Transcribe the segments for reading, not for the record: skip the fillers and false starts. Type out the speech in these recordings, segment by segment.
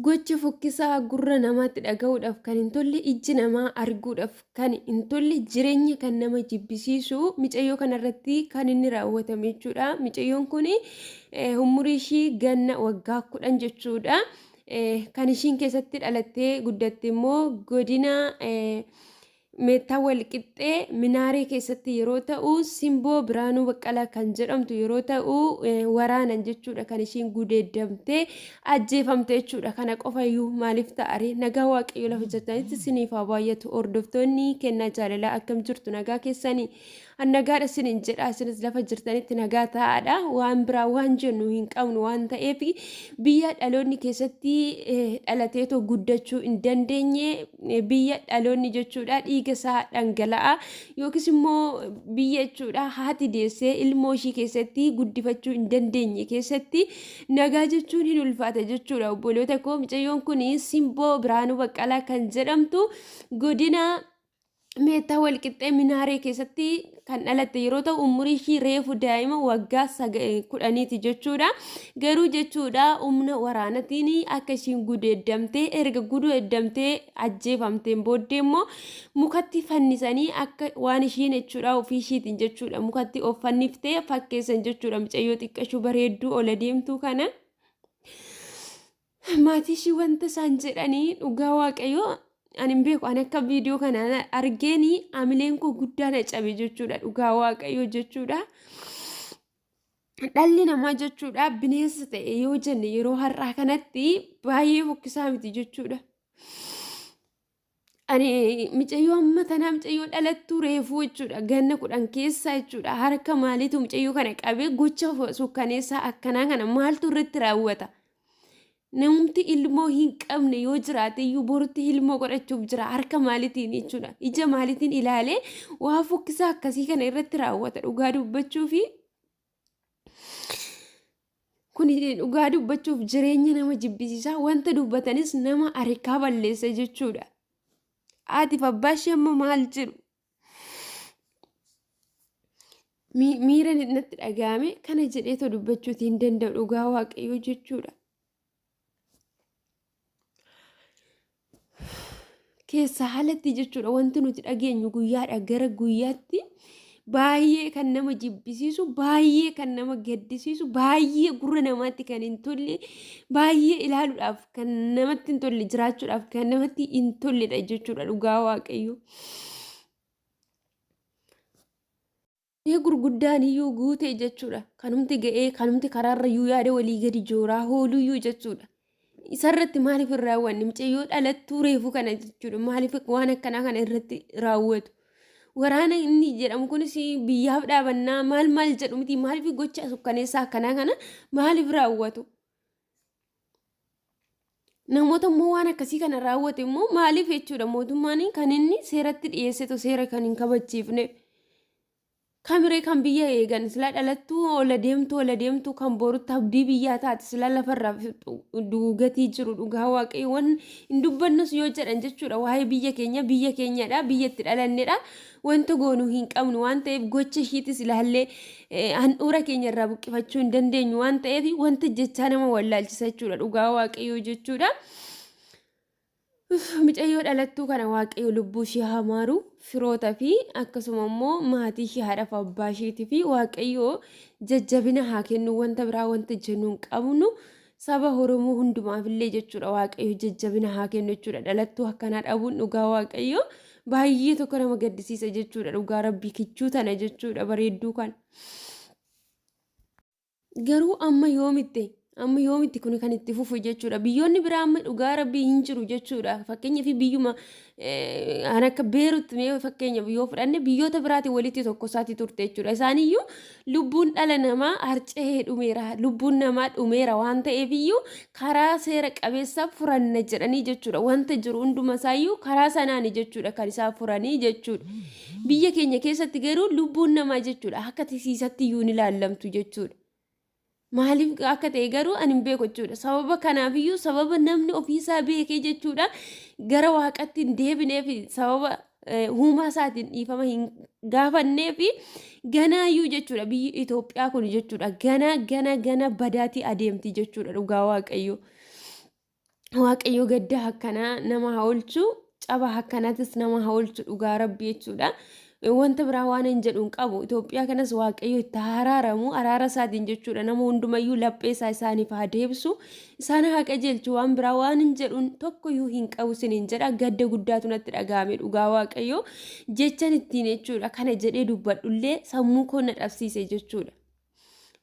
Gocha fokkisaa gurra namaatti dhaga'uudhaaf kan hin tolle, ijji namaa arguudhaaf kan hin tolle, jireenya kan nama jibbisiisu micayyoo kanarratti kan inni raawwatame jechuudha. Micayyoon kun umurii ishii ganna waggaa 10 jechuudha. Kan ishiin keessatti dhalattee guddatte immoo godina Meettaa Walqixxee Minaaree keessatti yeroo ta'u, Simboo Biraanuu Baqqalaa kan jedhamtu yeroo ta'u, waraanan jechuudha kan ishiin gudeeddamtee ajjeefamte jechuudha. Kana qofa iyyuu maaliif ta'are? Nagaa Waaqayyo lafa jirtanitti isiniif haa baay'atu. Hordoftoonni kennaa jaalalaa akkam jirtu nagaa keessanii? An nagaadha isiniin jedha isinis lafa jirtanitti nagaa ta'aadha. Waan biraa waan jennu hin qabnu waan ta'eef biyya dhaloonni keessatti dhalateetoo guddachuu hin dandeenye biyya dhaloonni jechuudha dhiiga isaa dhangala'a yookiis immoo biyya jechuudha haati deessee ilmoo ishii keessatti guddifachuu hin dandeenye keessatti nagaa jechuun hin ulfaata jechuudha. Obboloota koo mucayyoon kun Simboo Biraanuu Baqqalaa kan jedhamtu godina Meettaa Walqixxee Minaaree keessatti kan dhalatte yeroo ta'u umurii ishii reefu daa'ima waggaa 10ti jechuudha. Garuu jechuudha humna waraanatiin akka ishiin gudeeddamtee erga gudeeddamtee ajjeefamteen booddee immoo mukatti fannisanii akka waan ishiin jechuudha ofii ishiitiin jechuudha mukatti of fanniftee fakkeessan jechuudha mucayyoo xiqqashuu bareedduu ola deemtuu kana. Maatii ishii wanta isaan jedhanii dhugaa waaqayyoo ani hin beeku ani akka viidiyoo kana argeeni amileen koo guddaa na cabe jechuudha dhugaa waaqayyoo jechuudha. Dhalli namaa jechuudha bineensa ta'e yoo jenne yeroo har'aa kanatti baay'ee fokkisaa miti jechuudha. Ani micayyoo amma tanaa micayyoo dhalattuu reefuu jechuudha ganna 10 keessa jechuudha harka maaliitu micayyoo kana qabee gocha sukkaneessaa akkanaa kana maaltu irratti raawwata. Namumti ilmoo hin qabne yoo jiraate iyyuu borutti ilmoo godhachuuf jira harka maaliitiin jechuudha ija maaliitiin ilaalee waa fokkisaa akkasii kana irratti raawwata dhugaa dubbachuu fi Kun dhugaa dubbachuuf jireenya nama jibbisiisa. Wanta dubbatanis nama arikaa balleessa jechuudha. Haatiif abbaa ishee amma maal jedhu? Miira natti dhaga'ame kana jedheetoo dubbachuuti hin danda'u dhugaa waaqayyoo jechuudha. Keessaa alatti jechuudha wanti nuti dhageenyu guyyaadha gara guyyaatti baay'ee kan nama jibbisiisu baay'ee kan nama gaddisiisu baay'ee gurra namaatti kan hin tolle baay'ee ilaaluudhaaf kan namatti hin tolle jiraachuudhaaf kan namatti hin tolledha jechuudha dhugaa waaqayyo. Mee gurguddaan iyyuu guutee jechuudha. Kanumti ga'ee kanumti karaarra iyyuu yaada walii gadi jooraa hooluyyuu jechuudha. Isarratti maaliif hin raawwanne? Mucayyoo dhalattuu reefuu kana jechuudha. Maaliif waan akkanaa kana irratti raawwatu? Waraana inni jedhamu kunis biyyaaf dhaabannaa maal maal jedhu miti maaliif gocha sukkaneessaa akkanaa kana maaliif raawwatu? Namoota immoo waan akkasii kana raawwate immoo maaliif jechuudha mootummaan kan inni seeratti dhiyeessetu seera kan hin kabachiifne. Kamiree kan biyya eegan silaa dhalattuu ola deemtuu ola deemtuu kan borutti abdii biyyaa taate silaa lafarraa duugatii jiru dhugaa waaqayyo waan hin dubbannus yoo jedhan jechuudha waa'ee biyya keenya biyya keenyadha biyya itti dhalannedha wanta goonu hin qabnu waan ta'eef gocha ishiitis ilaallee handhuura keenya irraa buqqifachuu hin dandeenyu waan ta'eef wanta jechaa nama wallaalchisa jechuudha dhugaa waaqayyoo jechuudha. Mucayyoo dhalattuu kana waaqayyo lubbuu ishee haa maaru firoota fi akkasuma immoo maatii ishee haadha fi abbaa isheetii fi waaqayyo jajjabina haa kennu wanta biraa wanta jennu hin qabnu saba Oromoo hundumaaf illee jechuudha waaqayyo jajjabina haa kennu jechuudha dhalattuu akkanaa dhabuun dhugaa waaqayyo baay'ee tokko nama gaddisiisa jechuudha dhugaa rabbii kichuu tana jechuudha bareedduu kana. Garuu amma yoomitti amma yoomitti kun kan itti fufu jechuudha. Biyyoonni biraa amma dhugaa rabbii hin jiru jechuudha. Fakkeenyaaf biyyuma kan akka Beerut mee fakkeenyaaf yoo fudhanne biyyoota biraatiin walitti tokko isaatti turte jechuudha. Isaaniyyuu lubbuun dhala namaa harca'ee dhumeera. Lubbuun namaa dhumeera waan ta'eef iyyuu karaa seera qabeessa furanna jedhanii jechuudha. Wanta jiru hunduma isaayyuu karaa sanaani jechuudha kan isaan furanii jechuudha. Biyya keenya keessatti garuu lubbuun namaa jechuudha akka tisiisatti iyyuu hin ilaallamtu jechuudha. Maaliif akka ta'e garuu ani hin beeku jechuudha. Sababa kanaafiyyuu sababa namni ofiisaa beekee jechuudha gara waaqatti hin deebineef sababa uumaa isaatiin dhiifama hin gaafanneef ganaayyuu jechuudha biyyi Itoophiyaa kun jechuudha ganaa gana gana badaatii adeemti jechuudha dhugaa waaqayyoo. Waaqayyo gadda akkanaa nama haa oolchu, caba akkanaatis nama haa oolchu dhugaa rabbi jechuudha. Wanta biraa waan hin jedhu hin qabu. Itoophiyaa kanas Waaqayyo itti haa araaramu, araara isaatiin jechuudha. Nama hundumayyuu laphee isaa isaaniif haa deebisu, isaan haa qajeelchu. Waan biraa waan hin jedhuun tokkoyyuu hin qabu siniin jedha. Gadda guddaatu natti dhaga'ame dhugaa Waaqayyo jechan ittiin jechuudha. Kana jedhee dubbadhullee sammuu koo na dhabsiise jechuudha.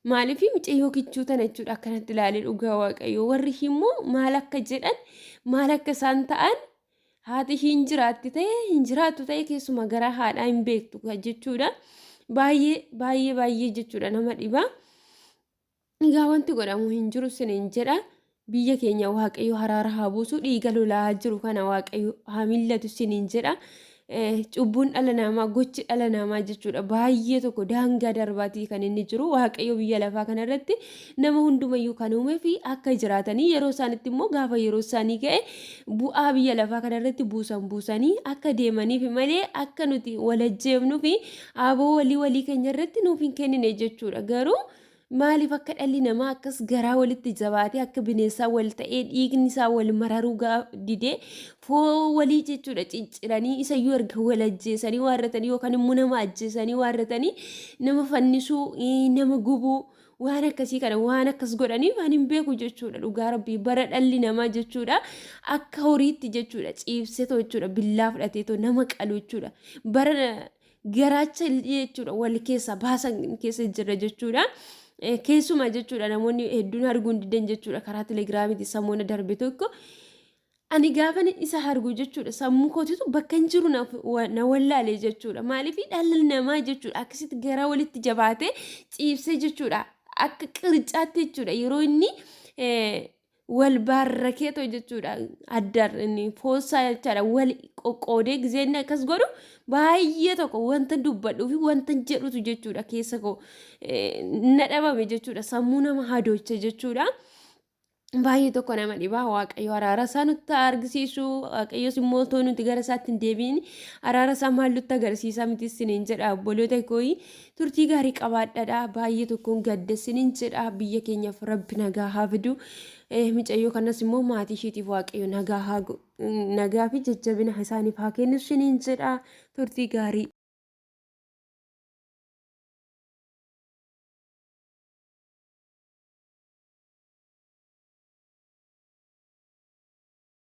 Maaliif mucayyoo kichuu tana jechuudha akkanatti ilaalee dhugaa waaqayyoo warri immoo maal akka jedhan maal akka isaan ta'an haati hin jiraatti ta'e hin jiraattu ta'e keessuma garaa haadhaa hin beektu jechuudha. Baay'ee baay'ee baay'ee jechuudha nama dhiba. Egaa wanti godhamu hin jiru sinin jedha. Biyya keenya Waaqayyo haraara haa buusu dhiiga lolaa jiru kana Waaqayyo haa millatu sinin jedha. Cubbuun dhala namaa gochi dhala namaa jechuudha baay'ee tokko daangaa darbaatii kan inni jiru Waaqayyo biyya lafaa kanarratti nama hundumayyuu kan uumee fi akka jiraatanii yeroo isaanitti immoo gaafa yeroo isaanii ga'e bu'aa biyya lafaa kanarratti buusan buusanii akka deemaniif malee akka nuti walajjeefnuu fi aboo walii walii keenya irratti nuuf hin kennine jechuudha garuu Maaliif akka dhalli namaa akkas garaa walitti jabaatee akka bineensaa wal ta'ee dhiigni isaa wal mararuu didee foon walii jechuudha cicciranii isayyuu erga wal ajjeesanii waarratanii yookaan immoo nama ajjeesanii waarratanii nama fannisuu nama gubuu waan akkasii kana waan akkas godhaniif ani hin beeku jechuudha dhugaa rabbii bara dhalli namaa jechuudha akka horiitti jechuudha ciibsetoo jechuudha billaa fudhateetoo nama qalu jechuudha bara garaacha jechuudha wal keessa baasan keessa jira jechuudha. Keessumaa jechuudha namoonni hedduun arguu hin didan jechuudha karaa telegiraamiiti samoona darbe tokko. Ani gaafan isa argu jechuudha sammuu kootitu bakka hin jiru na wallaale jechuudha. Maaliif dhalli namaa jechuudha akkasitti garaa walitti jabaatee ciibsee jechuudha akka qircaatti jechuudha yeroo inni wal baarrakeetoo jechuudha addaan inni foonsaa jechaadha wal qoqqoodee gizee inni akkas godhu baay'ee tokko wanta dubbadhuu fi wanta jedhutu jechuudha keessa koo na dhabame jechuudha sammuu nama hadoocha jechuudha. Baay'ee tokko nama dhibaa waaqayyo araara isaa nutti haa argisiisu waaqayyos immoo otoo nuti gara isaatti hin deebiin araara isaa maal nutti agarsiisa miti isiniin jedha obboloota kooyi Turtii gaarii qabaadhadha. Baay'ee tokkoon gadda isiniin jedha. Biyya keenyaaf rabbi nagaa haa fidu. Micayyoo kanas immoo maatii isheetiif waaqayyo nagaa haa nagaa fi jajjabina isaaniif haa kennu isiniin jedha. Turtii gaarii.